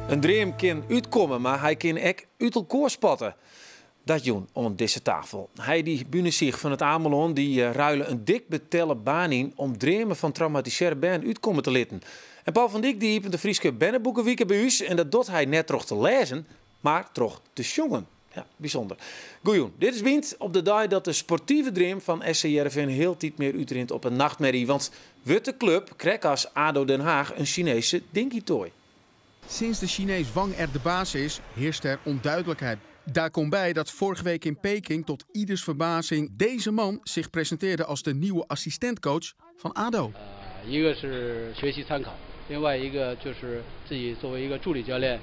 In dream kin útkomme, mar hy kin ek út elkoar spatte. Dat jûn oan dizze tafel. Heidi Bunesich fan It Amelân dy ruile in dik betelle baan yn om dreamen fan traumatisearre bern útkomme te litten. En Paul van Dyk dy iepent de Fryske Berneboekewike by ús en dat docht hy net troch te lêzen, mar troch te sjongen. Ja, bysûnder. Goejûn, dit is Bynt op de dei dat de sportive dream fan SC Hearrenfean hieltyd mear útrint op in nachtmerrie. Want wurdt de klup, krekt as ADO Den Haag, in Chinese dinky-toy? Sinds de Chinees Wang er de baas is, heerst er onduidelijkheid. Daar komt bij dat vorige week in Peking tot ieders verbazing deze man zich presenteerde als de nieuwe assistentcoach van ADO. 一个是学习参考，另外一个就是自己作为一个助理教练，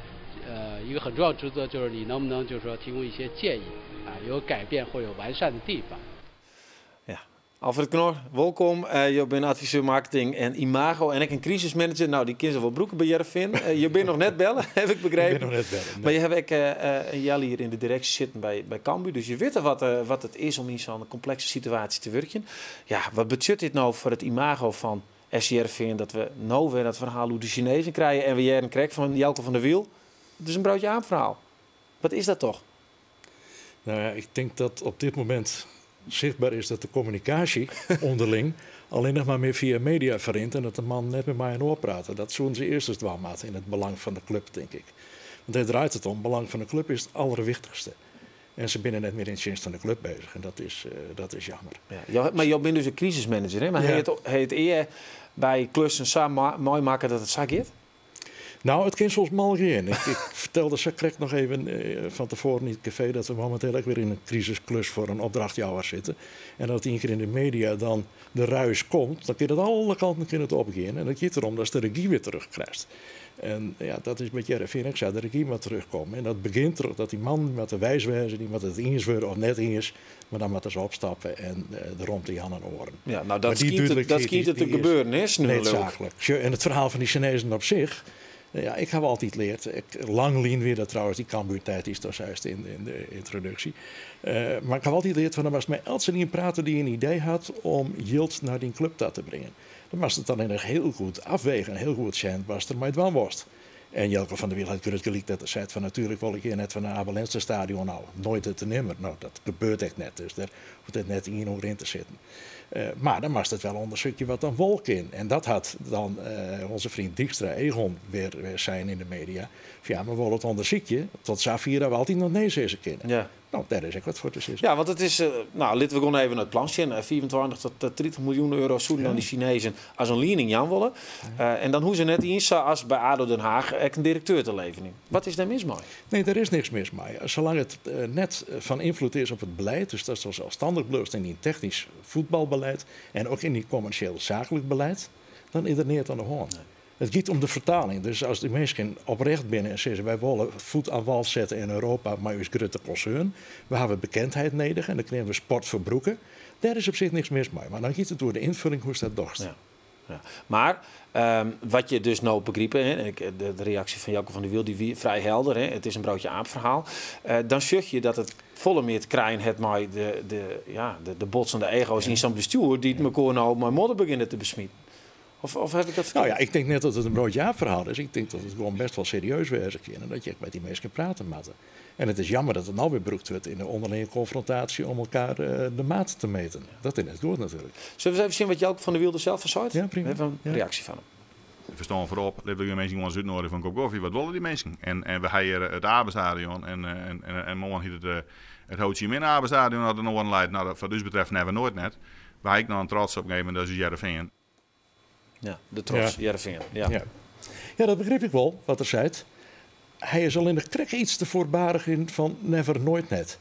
一个很重要职责就是你能不能就是说提供一些建议啊，有改变或有完善的地方。 Ja, Alfred Knor, wolkom. Jo binne adviseur marketing en imago en ek in krisismanager. Nou, dy kinne se wol brûke by Hearrenfean. Jo binne noch net belle, ha ik begrepen. Ik bin noch net belle, nee. Mar je hawwe ek in healjier yn de direksje sitten by Cambuur, dus je witte wat it is om yn sa'n komplekse situaasje te wurkjen. Ja, wat betsjut dit no foar it imago fan SC Hearrenfean dat we no wer dat ferhaal oer de Chinezen krije en we hearden krekt fan Jelko van der Wiel, it is in broodje aap ferhaal. Wat is dat toch? Nou ja, ik tink dat op dit momint sichtber is dat de kommunikaasje ûnderling allinnich mar mear fia media ferrint en dat de mannen net mear mei inoar prate. Dat soenen se earst ris dwaan moatte yn it belang fan de klup, tink ik. Want dêr draait it om. Belang fan de klup is it alderwichtichste. En se binne net mear yn tsjinst fan de klup bezich en dat is jammer. Ja, mar jo binne dus in krisismanager, hè? Mar ha je it ea by klussen sa meimakke dat it sa giet? Nou, it kin soms mal gean. Ik fertelde sakrekt noch even fan tefoaren yn it kafee dat we mominteel ek wer yn in krisisklus foar in opdrachtjouwer sitte. En dat ien kear yn de media dan de ruis komt, dan kin it alle kanten kin it opgean. En it giet derom datst de regy wer terugkrijst. En ja, dat is met Hearrenfean ek sa. De regy moat terugkomme. En dat begjint trochdat dy mannen moatte wijs wêze, dy moatte it iens wurde of net iens. Mar dan moatte se opstappe en de romte jaan oan oaren. Ja, nou, dat skynt it te gebeuren, hè, sneon. Needsaaklik. Sjoch, en it ferhaal fan dy Sinezen op sich, ja, ik haw altyd leard, ik, lang lyn wie dat trouwens, dy Cambuurtijd dy'tsto seist yn de yntroduksje. Mar ik haw altyd leard fan dan moatst mei eltsenien prate dy't in idee hat om jild nei dyn klup ta te bringen. Dan moatst it allinnich hiel goed afwege en hiel goed sjen watst der mei dwaan wolst. En Jelko van der Wiel hat grut gelyk dat er seit fan natuerlik wol ik hjir net fan de Abe Lenstra stadion ôf, noait en te nimmer. No, dat gebeurt ek net, dus dêr hoecht it net ien oer yn te sitten. Mar dan moatst it wel ûndersykje wat dan wol kin. En dat hat dan onze vriend Dijkstra Aegon wer sein yn de media. Fan ja, we wolle it ûndersykje, tot safier dat we altyd noch nee sizze kinne. No, dêr is ek wat foar te sizzen. Ja, want it is, no, litte we gewoan even it plan sjen. 25 tot 30 miljoen euro soenen dan dy Sinezen as in liening jaan wolle. En dan hoege se net iens, sa as by ADO Den Haag, ek in direkteur te leverjen. Wat is dêr mis mei? Nee, dêr is niks mis mei. Salang it net fan ynfloed is op it beleid, dus datsto selsstannich bliuwst yn dyn technysk fuotbalbeleid en ek yn dyn kommersjeel saaklik beleid, dan is der neat oan de hân. It giet om de fertaling. Dus as dy minsken oprecht binne en sizze wy wolle voet aan wal sette yn Europa mei ús grutte konsern, we hawwe bekendheid nedich en dêr kinne we sport foar brûke, dêr is op sich niks mis mei. Mar dan giet it oer de ynfulling hoe'tst dat dochst. Ja. Ja. Mar wat je dus no begripe, hè, ik, de reaksje fan Jelko van der Wiel die wie frij helder, hè, it is in broodje aap ferhaal. Dan sjoch je dat it folle mear te krijen hat mei de botsende ego's yn sa'n bestjoer dy't mekoar no mei modder begjinne te besmiten. Of haw ik dat Nou ja, ik tink net dat it in broodje aap ferhaal is. Ik tink dat it gewoan best wol serieus wêze kin en dat je ek mei dy minsken prate moatte. En it is jammer dat it no wer brûkt wurdt yn de ûnderlinge konfrontaasje om elkoar de maat te meten. Dat is net goed natuerlik. Sille we ris even sjen wat Jelko van der Wiel der sels fan seit? Ja, prima. Even in reaksje fan him. Ferstân foarop, litte we dy minsken gewoan ris útnoadigje foar in kop kofje. Wat wolle dy minsken? En we ha hjir it Abe-stadion en moarn hjit it it Ho Chi Minh Abe-stadion as it oan oaren leit. Nou, dat wat ús betreft never nooit net. We ha ek noch in trots op in gegeven moment, dat is ús Hearrenfean. Ja, de trots, Hearrenfean. Ja. Ja. Ja, dat begryp ik wol, wat er seit. Hy is allinnich krekt iets te foarbarich yn fan never nooit net.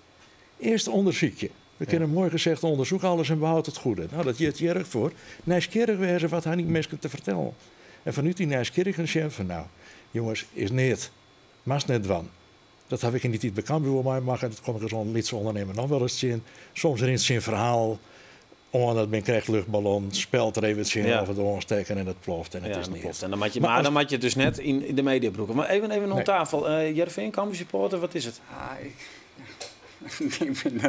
Earst ûndersykje. We kinne moai gezegd onderzoek alles en behoud het goede. Nou, dat jildt hjir ek foar. Nijsgjirrich wêze wat ha dy minsken te fertellen. En fanút dy nijsgjirrigens sjen fan nou, jonges, is neat. Moatst net dwaan. Dat haw ik yn dy tiid by Cambuur wol meimakke. Dat kom ik as lytse ûndernimmer noch wolris tsjin. Soms rint syn ferhaal oan, dat bin krekt luchtballonnen, spelt der even tsjin of it oanstekken en it ploft en it is neat. En dan moat je, mar dan moat je it dus net yn de media brûke. Mar even oan tafel. Hearrenfean, Cambuur supporter, wat is it? Ah, ik, ja. Ik bin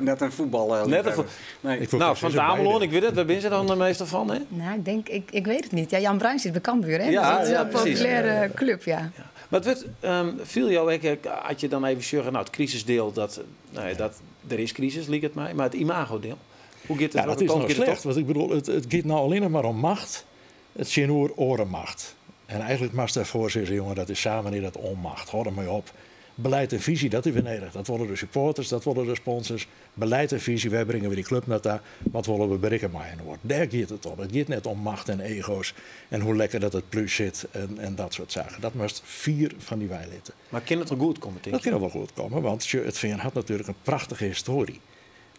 net in fuotbal. Net in Nee. Nou, fan it Amelân, ik wit it, wêr binne se dan meastal fan? Hè? Nou, ik denk, ik weet het niet. Ja, Jan Bruin zit bij Cambuur, hè? Ja, dus dat is ja, een precies. populaire club, ja. Ja. Maar het wordt, viel jou ook, had je dan even zeggen, nou, het crisisdeel, dat, nou ja, dat, er is crisis, liek het mij, maar het imagodeel. Hoe gaat het? Ja, dat is Welke nou kant gaat het slecht. op? Want ik bedoel, het gaat nou alleen nog maar om macht. Het zin orenmacht. En eigenlijk mag daarvoor zeggen, jongen, dat is samen in dat onmacht. Hoor er maar op. Beleid en visie, dat is weer nodig. Dat worden de supporters, dat worden de sponsors. Beleid en visie, wij brengen weer die club naar daar. Wat willen we bereiken maar in woord. Daar gaat het om. Het gaat net om macht en ego's. En hoe lekker dat het plus zit en dat soort zaken. Dat moest 4 van die wijlitten. Maar kan het er goed komen, denk Dat je? kan wel goed komen, want het VN had natuurlijk een prachtige historie.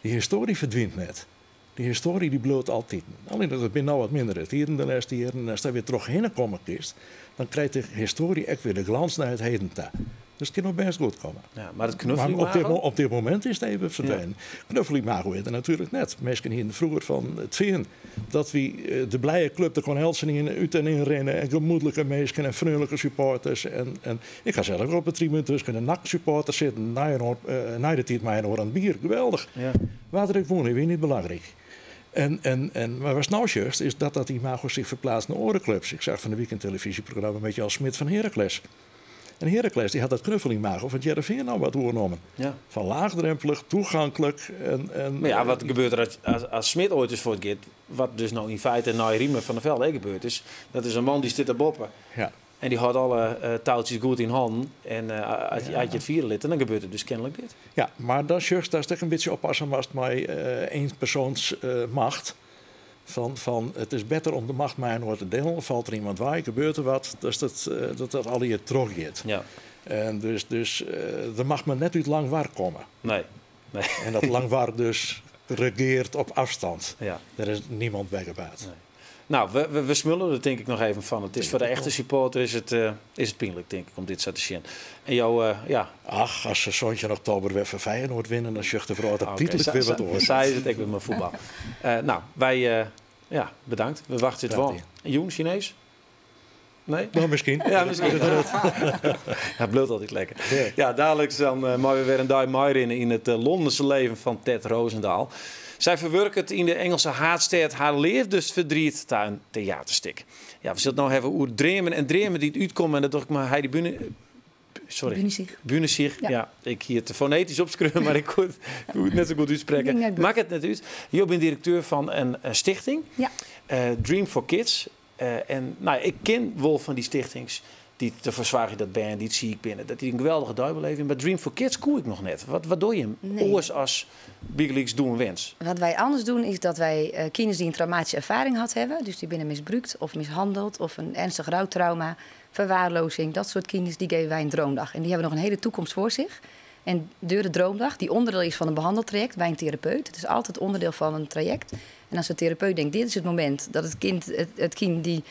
Die historie verdwijnt net. Die historie die bloot altijd. Alleen dat het nou wat minder is. Hier in de laatste jaren, en als daar weer terug heen komen kist, dan krijgt de historie echt weer de glans naar het heden toe. Dus het kan nog best goed komen. Ja, maar het Maar knuffelimago? op dit moment is het even verdwenen. Ja. Knuffelimago is er natuurlijk net. Mensen hier vroeger van het VN. Dat we de blije club, de kon Helsen in, uit en in rennen. En gemoedelijke mensen en vriendelijke supporters. En ik ga zelf ook op de tribune tussen de NAC-supporters zitten. Na de tijd mij aan bier. Geweldig. Ja. Waar ik woon, is weer niet belangrijk. Maar wat nou juist is dat imago zich verplaatst naar orenclubs. Ik zag van de weekend televisieprogramma een beetje als Smit van Heracles. En Heracles die had dat knuffelimago van Heerenveen nou wat oornomen. Ja. Van laagdrempelig, toegankelijk. Maar ja, wat gebeurt er als Smit ooit eens voor het gaat, wat dus nou in feite naar Riemen van der Velde gebeurd is, dat is een man die zit te boppen. Ja. En die houdt alle touwtjes goed in handen. En als je het vieren lid, dan gebeurt het dus kennelijk dit. Ja, maar dat is juist, daar is toch een beetje oppassen was het met eenpersoons macht. Van het is beter om de macht maar nooit te delen. Valt er iemand waar, gebeurt er wat, dus dat al je terug gaat. Ja. En dus er mag maar net uit lang waar komen. Nee. Nee. En dat lang waar dus regeert op afstand. Ja. Daar is niemand bij gebaat. Nee. Nou, we smullen er denk ik nog even van. Het is voor de echte supporter is het pijnlijk, denk ik, om dit zo te zien. En jou, ja. Ach, als ze zoontje in oktober weer van Feyenoord winnen, dan zucht de vrouw dat titelijk weer wat oor. Zij is het ook met mijn voetbal. Nou, wij, ja, bedankt. We wachten het wel. Joen, Chinees? Nee? Nou, misschien. Ja, misschien. Dat bloedt altijd lekker. Ja, ja, dadelijk dan mogen we weer een dag meer in het Londense leven van Tet Rosendaal. Zij verwerkt het in de Engelse haatstad haar liefdesverdriet tot een theaterstuk. Ja, we zullen het nou hebben over dreamen en dreamen die het uitkomen. En dat dacht ik maar Heidi Bühne. Sorry. Bühne. Ja. Ja, ik hier te fonetisch opschrijven, maar ik kon het net zo goed uitspreken. Maak het net uit. Je bent directeur van een stichting. Ja. Dream for Kids. En nou, ik ken wel van die stichtings die te verzwagen dat ben, die het zie ik binnen. Dat die een geweldige duibeleving. Maar Dream for Kids koe ik nog net. Wat doe je hem? Nee. Oors als Big Leagues doen wens. Wat wij anders doen is dat wij kinderen die een traumatische ervaring had hebben, dus die binnen misbruikt of mishandeld of een ernstig rouwtrauma, verwaarlozing, dat soort kinderen, die geven wij een droomdag. En die hebben nog een hele toekomst voor zich. En door de droomdag, die onderdeel is van een behandeltraject bij een therapeut. Het is altijd onderdeel van een traject. En als de therapeut denkt, dit is het moment dat het kind, het kind die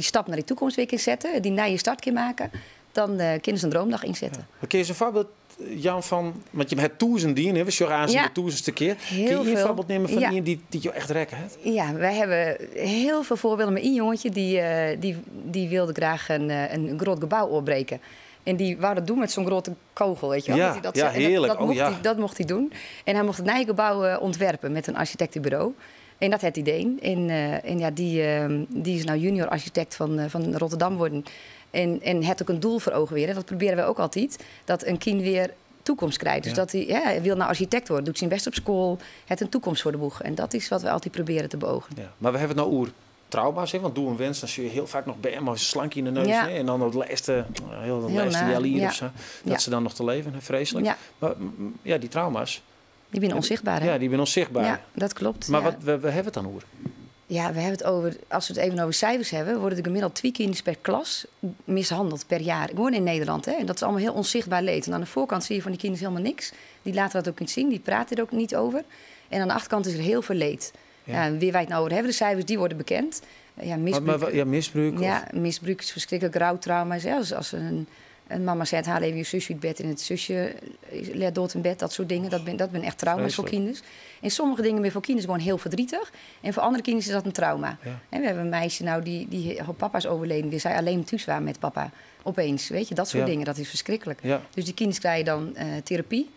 stap naar die toekomst weer kan zetten, die naar je start kan maken, dan kunnen ze een droomdag inzetten. Ja. Kun je eens een voorbeeld, Jan, van... Want je hebt duizend dieren, we zorgen aan de duizendste keer. Heel kun je een veel. voorbeeld nemen van iemand die je echt rekken hebt? Ja, wij hebben heel veel voorbeelden. Maar één jongetje, die wilde graag een groot gebouw opbreken. En die wou dat doen met zo'n grote kogel, weet je wel. Ja, dat hij dat, ja, heerlijk. Dat mocht hij doen. En hij mocht het Nijgebouw ontwerpen met een architectenbureau. En dat had hij deed. En ja, die is nou junior architect van Rotterdam worden. En het ook een doel voor ogen weer. En dat proberen we ook altijd. Dat een kind weer toekomst krijgt. Dus dat hij, ja, hij wil nou architect worden, doet zijn best op school, het een toekomst voor de boeg. En dat is wat we altijd proberen te beogen. Ja, maar we hebben het nou oer trauma's, hè? Want doe een wens, dan zie je heel vaak nog bij hem een slankje in de neus. Ja. Hè? En dan het laatste, heel de laatste jalier ja. of zo. Dat ja. ze dan nog te leven, hè? Vreselijk. Ja. Maar ja, die trauma's. Die zijn onzichtbaar, hè? Ja, die zijn onzichtbaar. Ja, dat klopt. Maar ja. wat we hebben het dan over? Ja, we hebben het over, als we het even over cijfers hebben, worden er gemiddeld 2 kinderen per klas mishandeld per jaar. Gewoon in Nederland, hè? En dat is allemaal heel onzichtbaar leed. En aan de voorkant zie je van die kinderen helemaal niks. Die laten dat ook niet zien, die praten er ook niet over. En aan de achterkant is er heel veel leed. Ja. Ja, wie wij het nou over hebben, de cijfers, die worden bekend. Ja, misbruik. Maar, ja, misbruik? Ja, misbruik is verschrikkelijk. Rouwtrauma's. Hè? Als een mama zegt, haal even je zusje uit bed en het zusje legt dood in bed. Dat soort dingen. Dat ben echt trauma's voor kinderen. En sommige dingen zijn voor kinderen gewoon heel verdrietig. En voor andere kinderen is dat een trauma. Ja. En we hebben een meisje nou die haar papa is overleden. Weer zij alleen thuis waren met papa. Opeens, weet je, dat soort ja. dingen. Dat is verschrikkelijk. Ja. Dus die kinderen krijgen dan therapie.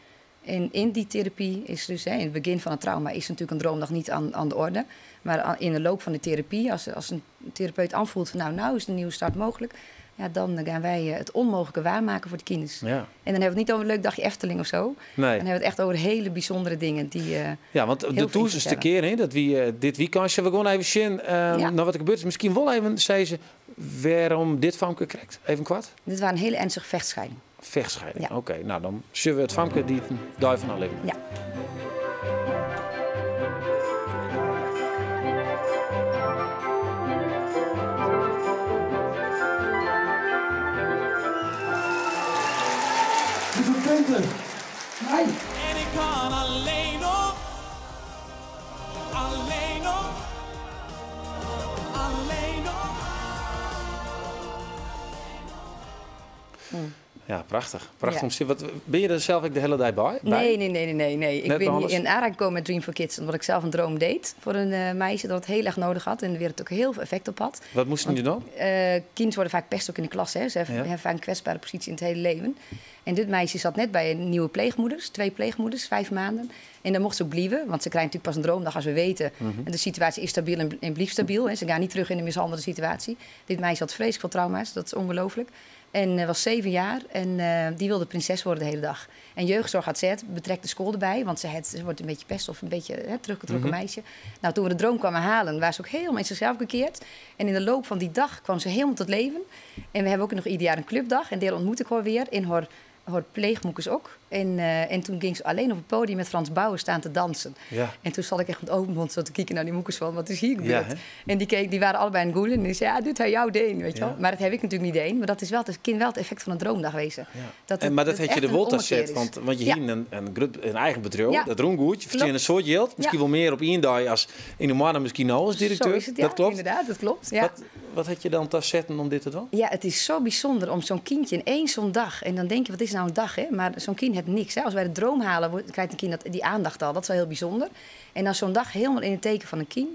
En in die therapie is dus, hè, in het begin van het trauma is natuurlijk een droomdag niet aan de orde. Maar in de loop van de therapie, als een therapeut aanvoelt van nou is een nieuwe start mogelijk, ja, dan gaan wij het onmogelijke waarmaken voor de kinders. Ja. En dan hebben we het niet over een leuk dagje Efteling of zo. Nee. Dan hebben we het echt over hele bijzondere dingen die Ja, want heel de veel toekomst invloed keer, hè, dat we dit weekendje, we gewoon even zien Ja. naar wat er gebeurt is. Misschien wel even, zei ze, waarom dit famke krijgt. Even kwart? Dit was een hele ernstige vechtscheiding. Vechtscheiding, Ja. oké. Nou, dan zullen we het famke die het daar van leven. Ja. Nee. En ik kan alleen nog, alleen nog, alleen nog. Ja, prachtig. Prachtig Ja. om te zien. Wat, ben je er zelf ook de hele dag bij? Nee, nee, nee, nee, nee, nee. Ik Net ben alles? hier in aanraking gekomen met Dream for Kids omdat ik zelf een droom deed voor een meisje dat het heel erg nodig had en de wereld ook heel veel effect op had. Wat moesten jullie dan? Kinderen worden vaak pest ook in de klas. Hè. Ze hebben vaak een kwetsbare positie in het hele leven. En dit meisje zat net bij een nieuwe pleegmoeders, 2 pleegmoeders, 5 maanden. En dan mocht ze ook blieven, want ze krijgen natuurlijk pas een droomdag als we weten. En de situatie is stabiel en blieft stabiel. Hè. Ze gaan niet terug in de mishandelde situatie. Dit meisje had vreselijk veel trauma's, dat is ongelooflijk. En was 7 jaar en die wilde prinses worden de hele dag. En jeugdzorg had zet, betrekt de school erbij, want ze wordt een beetje pest of een beetje, hè, teruggetrokken meisje. Nou, toen we de droom kwamen halen, was ze ook helemaal in zichzelf gekeerd. En in de loop van die dag kwam ze helemaal tot leven. En we hebben ook nog ieder jaar een clubdag en daar ontmoet ik haar weer in haar pleegmoekers ook. En toen ging ze alleen op het podium met Frans Bauer staan te dansen. Ja. En toen zat ik echt met open mond zo te kijken naar die moekers van, wat is hier gebeurd? Ja, hè? en die waren allebei aan het goelen. En die zei, ja, dit hij jou deen, weet je Ja. wel. Maar dat heb ik natuurlijk niet deen. Maar dat is wel het, kind wel het effect van een droomdag wezen. Ja. Dat En, maar dat het had je echt de een Wolta ommekeer zet, is. want je Ja. hier een eigen bedrijf, Ja. dat roemt goed. Je verdient Klopt. een soort geld, misschien Ja. wel meer op één dag als in de maanden misschien al als directeur. Zo is het, ja, dat klopt. Inderdaad, dat klopt. Ja. Wat had je dan te zetten om dit te doen? Ja, het is zo bijzonder om zo'n kindje in één zo'n dag... En dan denk je, wat is nou een dag, hè? Maar zo'n kind heeft niks. Hè? Als wij de droom halen, krijgt een kind die aandacht al. Dat is wel heel bijzonder. En dan zo'n dag helemaal in het teken van een kind...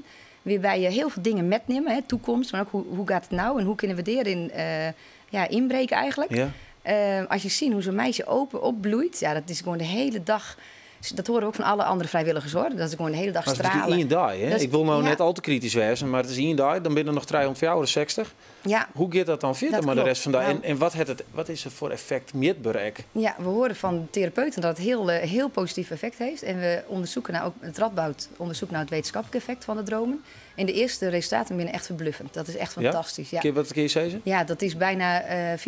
Waarbij je heel veel dingen metneemt, hè? Toekomst, maar ook hoe gaat het nou... en hoe kunnen we erin inbreken eigenlijk. Ja. Als je ziet hoe zo'n meisje open opbloeit... Ja, dat is gewoon de hele dag... Dat horen we ook van alle andere vrijwilligers, hoor. Dat is gewoon de hele dag Maar het is stralen. één dag, hè? Dat is Ik wil nou ja. net al te kritisch wezen, maar het is één dag. Dan binnen nog 364. Ja. Hoe gaat dat dan verder, Dat maar de klopt. rest van de dag? Nou. En wat is er voor effect meetbereik? Ja, we horen van therapeuten dat het heel positief effect heeft. En we onderzoeken nou ook, het Radboud onderzoekt nou het wetenschappelijk effect van de dromen. En de eerste resultaten zijn echt verbluffend. Dat is echt Ja? fantastisch. Ja? Kun je, wat kun je zeggen? Ja, dat is bijna 50%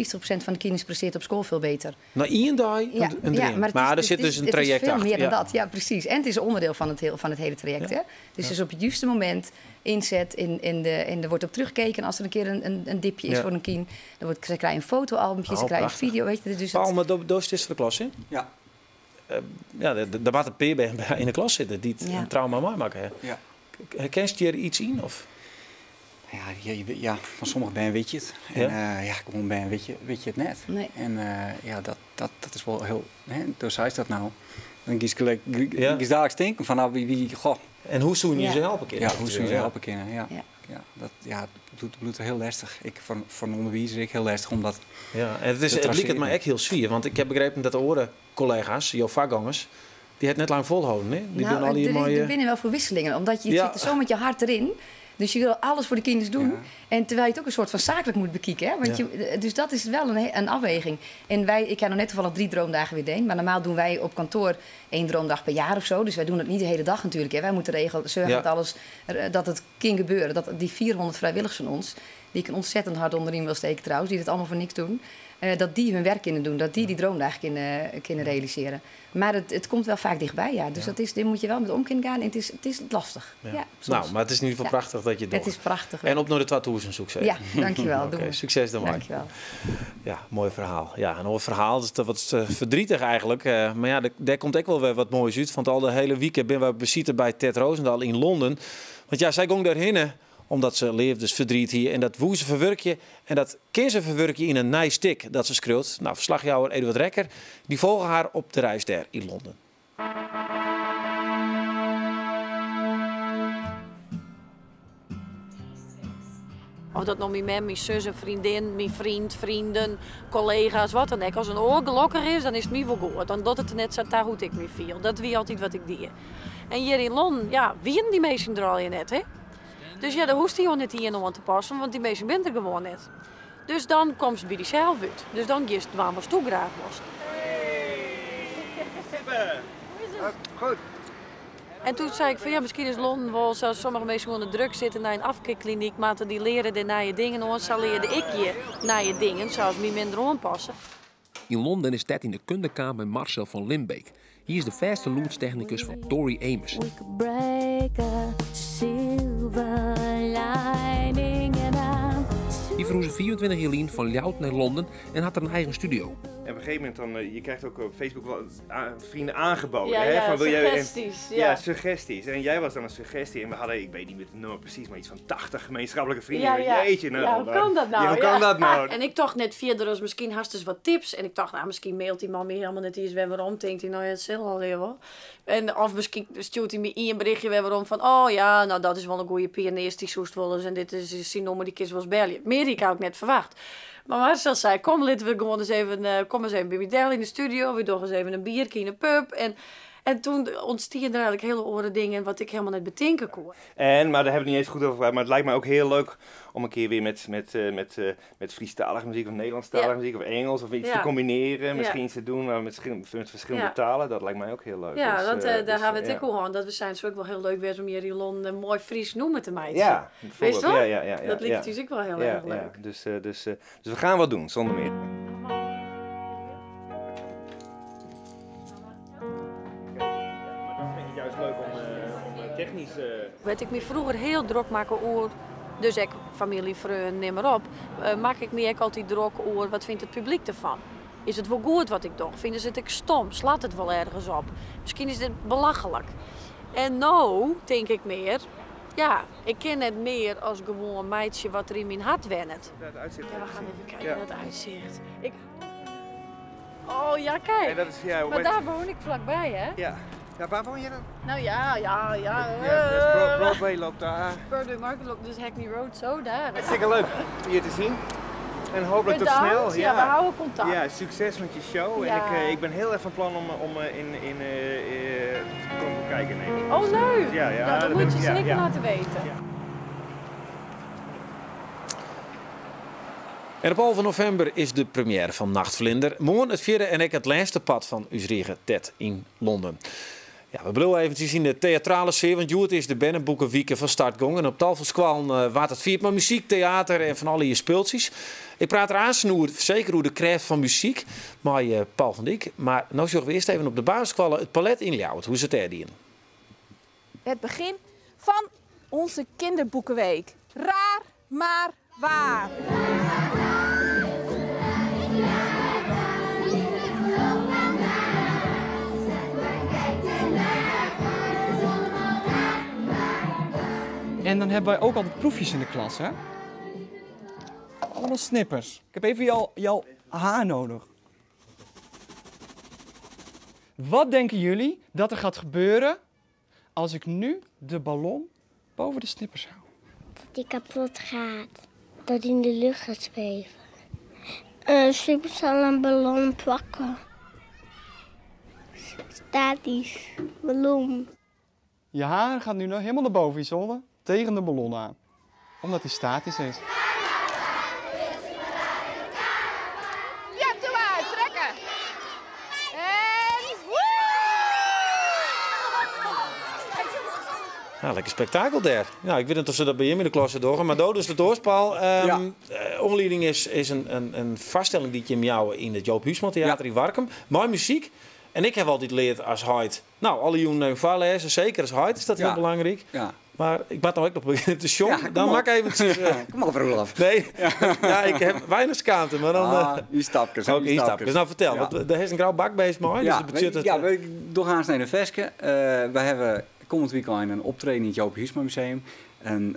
van de kinderen presteert op school veel beter. Nou, één dag een, Ja, een ja, droom. maar, het maar is, er het zit is- dus een het is traject veel achter. meer dan Ja. dat, ja precies. En het is onderdeel van het hele traject. Ja. Hè? Dus dus op het juiste moment inzet en er wordt op teruggekeken als er een keer een dipje is Ja. voor een kind. Dan ze krijgen een fotoalbumpje, ze Oh, krijgen een prachtig. video. Weet je, dus Paul, het, maar doos is voor de klas, hè? Ja. Ja, daar wat een peer bij in de klas zitten die het Ja. een trauma maken. Hè? Ja. Herkent je er iets in? Of? Ja, ja, van sommige ben weet je het. En, Ja? ja, gewoon ben weet je het net. Nee. En ja, dat is wel heel... Hè, dus hij is dat nou. Dan kies ik gelijk, Ja. kies dadelijk stinken van nou, wie, goh. En hoe zoen je Ja. ze helpen kunnen? Ja, hoe zoen je ze helpen kunnen, ja. Ja. Ja, dat, ja, het bloedt heel lastig. Ik, voor een onderwijzer, ik heel lastig, omdat Ja, en te het liep het traceren. maar echt heel zwier. Want ik heb begrepen dat de oren-collega's, jouw vakgangers, die het net lang volhouden. Hè? Die nou, doen al die mooie... Er binnen wel verwisselingen, omdat je Ja. zit er zo met je hart erin. Dus je wil alles voor de kinderen doen. Ja. En terwijl je het ook een soort van zakelijk moet bekijken. Hè? Want Ja. dus dat is wel een afweging. En ik heb nog net toevallig 3 droomdagen weer deed. Maar normaal doen wij op kantoor 1 droomdag per jaar of zo. Dus wij doen het niet de hele dag natuurlijk. Hè? Wij moeten regelen, zorgen Ja. dat alles, dat het kan gebeuren. Dat die 400 vrijwilligers van ons, die ik een ontzettend hard onder de riem wil steken trouwens, die het allemaal voor niks doen. Dat die hun werk kunnen doen, dat die droomdagen kunnen realiseren. Maar het komt wel vaak dichtbij, ja. Dus dit moet je wel met om kunnen gaan. En het is lastig. Ja. Ja, soms. Nou, maar het is in ieder geval Ja. prachtig dat je het Het doet. is prachtig. En op naar de 2000 succes. Ja, dankjewel. Oké, Doen we. succes dan maar. Dankjewel. Ja, mooi verhaal. Ja, een mooi verhaal. Dat is wat verdrietig eigenlijk. Maar ja, daar komt ook wel weer wat moois uit. Want al de hele weekend ben we bezitten bij Tet Rozendal in Londen. Want ja, zij ging daarheen omdat ze liefdesverdriet hier. En dat woe ze verwerkje. En dat kan ze verwerkje in een nice stick dat ze schreeuwt. Nou, verslagjouwer Eduard Rekker, die volgen haar op de reis daar in Londen. Of dat no myn mem, myn sus, in freondin, myn freon, freonen, kollega's, wat dan ek. As in oar gelokkich is, dan is it my wol goed. Dan docht it der net sa ta hoe't ik my fiel. Dat wie altyd wat ik die. En hjir yn Londen, ja, wienen dy minsken der allegear net, hè. Dus ja, dan hoechst dy oan net ien oan te passen, want dy minsken binne der gewoan net. Dus dan komst by dysels út. Dus dan giest dwaan watsto graach wolst. Goed. En toen sei ik fan ja, miskien is Londen wol sa sommige minsken oan de drugs sitte nei in afkickkliniek moatte, dy leare dêr nije dingen oan. Sa learde ik hjir nije dingen, sa as my minder oanpasse. Yn Londen is Tet yn de kunde kaam mei Marcel van Limbeek. Hy is de fêste lûdstechnikus fan Tori Amos. Hy ferhûze 25 jier lyn fan Ljouwert nei Londen en hat der in eigen studio. En op een gegeven moment dan, je krijgt ook op Facebook wel vrienden aangeboden. Ja, hè? ja, Van, wil jij, suggesties, ja. Ja, suggesties. En jij was dan een suggestie. En we hadden, ik weet niet meer het nummer precies, maar iets van 80 gemeenschappelijke vrienden. Ja, ja. Jeetje, nou, Ja, hoe kan dat nou? Ja, hoe kan Ja. dat nou? En ik tocht net fierder as miskien hast ris wat tips. En ik tocht, nou, miskien mailt dy man my hielendal net iens wer werom. Tinkt hy, no ja, it sil allegear wol. En of miskien stjoert hy my ien berichtje wer werom fan, oh ja, no dat is wol in goede pianist, dy soest wolris en dit is syn nûmer, dy kinst wolris belje. Mear hie ik eigentlik net ferwachte. Mar Marcel sei, kom, litte we gewoan ris even, kom ris even by my del yn de studio, we dogge ris even in bierke yn de pub. En toen ûntstiene der eigentlik hiele oare dingen wat ik hielendal net betinke koe. En, maar daar hebben we het niet eens goed over gehad, maar het lijkt mij ook heel leuk om een keer weer met Friestalige muziek of Nederlandstalige muziek of Engels of iets te combineren, misschien iets te doen, maar met verschillende talen, dat lijkt mij ook heel leuk. Ja, want, daar hebben we het ook over gehad, dat we zijn zo ook wel heel leuk weer om hier in Londen een mooi Fries noemen te maken. Ja, Weet je bijvoorbeeld. wel? Ja. Dat lijkt dus ook wel heel erg leuk. Dus we gaan wat doen, zonder meer. Maar dat vind ik juist leuk om technisch. Wat ik me froeger hiel drok makke oer, dus ek famylje, freonen, nim mar op, makke ik my ek altyd drok oer wat fynt it publyk derfan. Is it wol goed wat ik doch? Fine se it ek stom? Slacht it wol ergens op? Miskien is dit belachlik. En no tink ik mear, ja, ik kin net mear as gewoan meitsje wat der yn myn hert wennet. Het uitzicht. Ja, we gaan even kijken naar het uitzicht. Ik... Oh ja, kijk. En dat is, ja, Maar daar woon ik vlakbij, hè? Ja. Ja, waar woon je dan? Nou ja, ja, ja. Ja, dus Broadway loopt daar. Broadway Market loopt dus Hackney Road zo daar. Hartstikke leuk je te zien. En hopelijk tot Bedankt. snel. Ja, we houden contact. Ja, succes met je show. En ik ben heel erg van plan om te komen kijken in Nederland. Oh, leuk! Ja, ja, Nou, dat dat moet ben je ik, ja, zeker ja. laten weten. Ja. En op 11 novimber is de première fan Nachtvlinder. Moarn it fjirde en ek it lêste part fan ús rige Tet yn Londen. Ja, we bliuwe eventsjes yn de teatrale sfear, want hjoed is de Berneboekewike fan start gongen. En op tal fan skoallen waard it fierd mei muzyk, teater en fan allegear spultsjes. Ik praat der aansten oer, seker oer de krêft fan muzyk, mei Paul van Dyk. Mar no sjogge we earst even op de basisskoalle Het Palet yn Ljouwert. Hoe is it dêr dien? Het begin van onze kinderboekenweek. Raar, maar waar. En dan hebben wij ook altijd proefjes in de klas, hè? Allemaal snippers. Ik heb even jouw haar nodig. Wat denken jullie dat er gaat gebeuren als ik nu de ballon boven de snippers hou? Dat die kapot gaat. Dat die in de lucht gaat zweven. Snippers zal een ballon pakken. Statisch ballon. Je haar gaat nu nog helemaal naar boven, Isolde. Tegen de ballon aan. Omdat die statisch is. Ja, doe maar. Trekken. En woe! Ja, lekker spektakel dêr. Nou, ik wit net oft se dat by jim yn de klasse dogge, mar do dus de doarspal. Oanlieding is in foarstelling dy't jim jouwe yn it Joop Huisman Theater yn Warkum. Mei muzyk. En ik ha altyd leard as heit. Nou, alle jûnen even foarlêze, seker as heit is dat hiel belangryk. Mar ik moat no ek noch begjinne te sjongen. Ja, kom Dan op. mak eventsjes, Kom op, Roelof. Nee, ja, ik ha weinich skaamte, mar dan, Ah, dy stapkes, Oké, die die stapkes. stapkes. Nou, fertel, want dêr is in grou bakbeest mei, dus dat betsjut dat, Ja, we dogge aanst nei de ferske. Wy hawwe kommend wykein in optreden yn it Joop Huisman Museum. En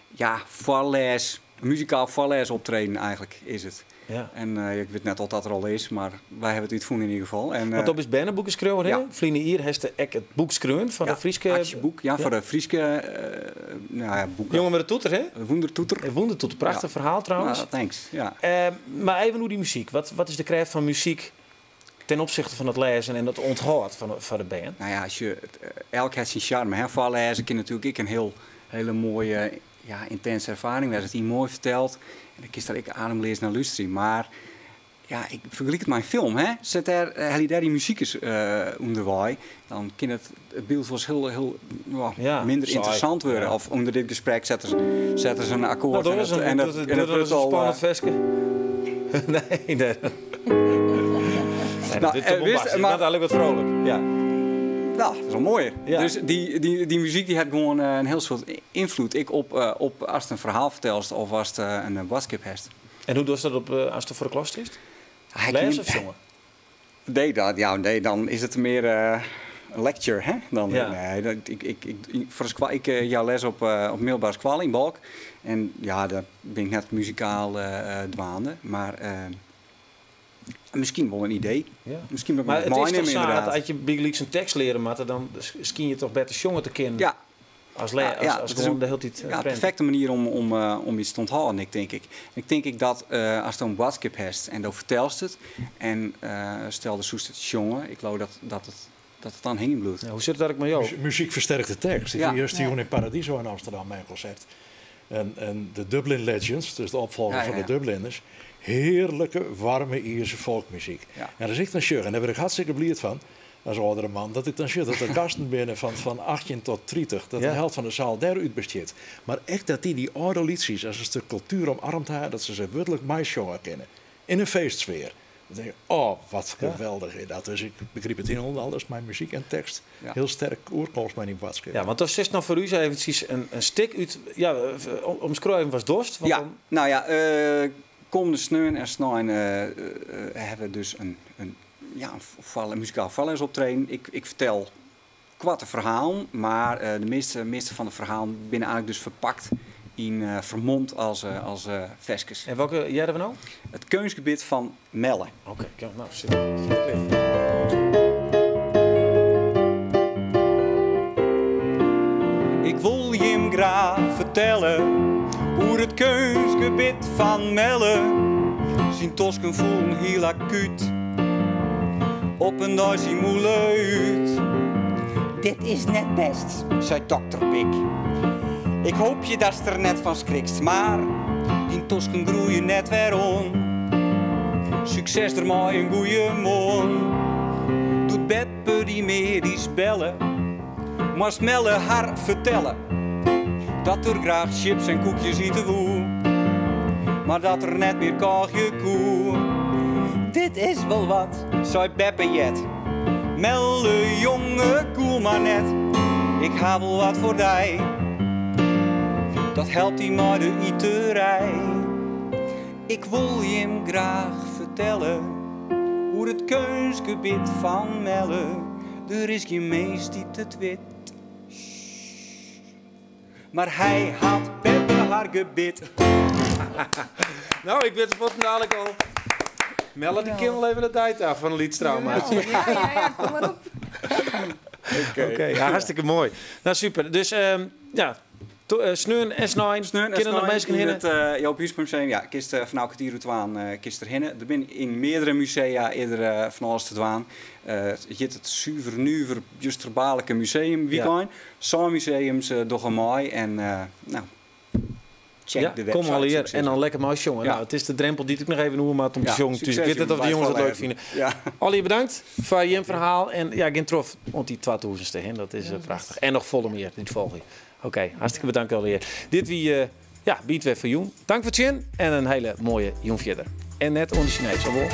ja, foarlês Een muzikaal foarlêsoptreden eigenlijk is it. Ja. En ik wit net oft dat der al is, mar wy hawwe it útfûn yn ieder gefal. En, Want do bist berneboekeskriuwer, hè? Ja. Ferline jier hast ek it boek skreaun foar de Fryske... Aksjeboek, ja, foar de Fryske nou ja, boeken. Jonge mei de toeter, hè? De wûndertoeter. De wûndertoeter, prachtich ferhaal trouwens. Ja, thanks. Ja. Mar even oer dy muzyk. Wat is de krêft fan muzyk ten opsichte fan it lêzen en it ûnthâld foar de bern? Nou ja, als je, elk hat syn sjarme. Hè? Foarlêzen kin natuerlik ek in hiel, hele moaie, ja, yntinse erfaring wêze. As ien moai fertelt, en dan kinst der ek ademleas nei lústerje. Mar ja, ik fergelyk it mei in film. Hè? Set dêr, helje dêr dy muzyk ris ûnderwei, dan kin it byld wolris hiel, hiel, ja, minder saai. ynteressant wurde. Ja. Of ûnder dit gesprek sette se in akkoart Nou, dat is en it dat wurdt is in al, spannend ferske. Nee, nee. Nee, Nou, dit is te wist, bombastisch. Ik maar ben eigenlijk wat vrolijk. Ja. Nou, dat is wel mooier. Ja. Dus die muzyk die hat gewoan in hiel soad ynfloed. Ek op ast in ferhaal fertelst of ast in boadskip hast. En hoe dochst dat op ast foar de klas stiest? Hij Lêze kin of sjonge? Nee, dat, ja, nee, dan is it mear in lecture, hè? Dan, Ja. nee, dat, ik, ik, ik, foar de ik jou les op middelbare skoalle yn Balk. En ja, dêr bin ik net muzikaal dwaande, mar miskien wol in idee. Ja. Miskien moat ik Mar it it is toch meinimmen, sa ynderdaad. dat as je bygelyks in tekst leare moatte, dan skyn je toch better sjonge te kinnen. Ja. As Ja, ja, as het is gewoan een de hiele tiid, ja, prent. perfekte manier om iets te ûnthâlden, ik tink ik. Ik tink ek dat ast in boadskip hast en do fertelst it en stel do soest it sjonge, ik leau dat it dan hingjen bliuwt. Ja, hoe sit it eigentlik mei jo? Muzyk fersterkt de tekst. Ik Ja. wie juster Ja. jûn yn Paradiso yn Amsterdam by in konsert. En de Dublin Legends, dus de opfolger Ja, ja, fan de ja. Dubliners, hearlike, waarme Ierse folkmuzyk. Ja. En as ik dan sjoch, en dêr wurd ik hartstikke bliid fan, as âldere man, dat ik dan sjoch dat der gasten binne fan 18 tot 30, dat de Ja. helte fan de saal dêrút bestiet. Mar ek dat dy âlde lietsjes as in stik kultuer omarmd ha, dat se se wurdlik meisjonge kinne. Yn in feestsfear. Dan tink ik, oh, wat Ja. geweldich is dat. Dus ik begryp it hielendal, dat mei muzyk en tekst Ja. hiel sterk oerkomst mei dyn boadskip. Ja, want dat is noch foar ús eventsjes in stik út, ja, omskriuw even watst dochst, want Ja, dan nou ja, kommende sneon en snein hawwe we dus ja, een muzikaal foarlêsoptreden. Ik fertel koarte ferhalen, mar de measte fan de ferhalen binne eigentlik dus ferpakt yn fermomd as ferskes. En welke hearre we no? It keunstgebit fan Melle. Oké, okay, nou, sit even. Ik wol jim graach fertelle oer it keunstgebit fan Melle. Syn tosken foelen hiel akút op in dei syn mûle út. Dit is net bêst, sei dokter Pik. Ik hoopje datst der net fan skrikst, mar dyn tosken groeie net wer oan. Sukses dermei, in goeie moarn. Doe't beppe dy middeis belle, moast Melle har fertelle dat er graach chips en koekjes ite woe, mar dat er net mear kôgje koe. Dit is wol wat, sei beppe jet. Melle jonge, koel mar net. Ik ha wol wat foar dy. Dat helpt dy mei de iterij. Ik wol jim graach fertelle oer it keunstgebit fan Melle. Der is gjin minsk dy't it wit. Mar hy hat beppe har gebit. Nou, ik wit it fuortendalik al. Melle, dy kin wol even de dei ta fan in lyts trauma. Ja, ja, ja, kom mar op. Oké, Oké, ja, hartstikke moai. Nou, super. Dus, ja, sneon en snein. Sneon en Kinne noch snein minsken yn hinne? it Joop Huisman Museum, ja, kinst fanôf kertier oer twaen kinst der hinne. Der binne yn meardere musea earder fan alles te dwaan. It hjit it Suver Nuver Bjusterbaarlike Museum weekend. Sân museums dogge mei en nou, check Ja, de kom website, al soe hier ik en sizze. dan lekker mei sjongen. Ja. Nou, it is de drempel dy't ik noch even oer moat om te Ja, sjongen. Dus ik sukses, wit net oft de jongen, jonges it leuk bij fine. Ja. Allegear bedankt foar jim ferhaal. En ja, gean troch oant dy 2000ste hin. Dat is prachtich. En noch folle mear dy't folgje. Oké, hartstikke bedankt allegear. Dit wie ja, Bynt wer foar jûn. Tank foar it sjen en in hiele moaie jûn fierder. En net oan de Chinees, of wol?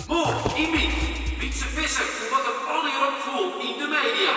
Moarn yn Bynt, Wytze Visser, wat der allegear opfoel yn de media.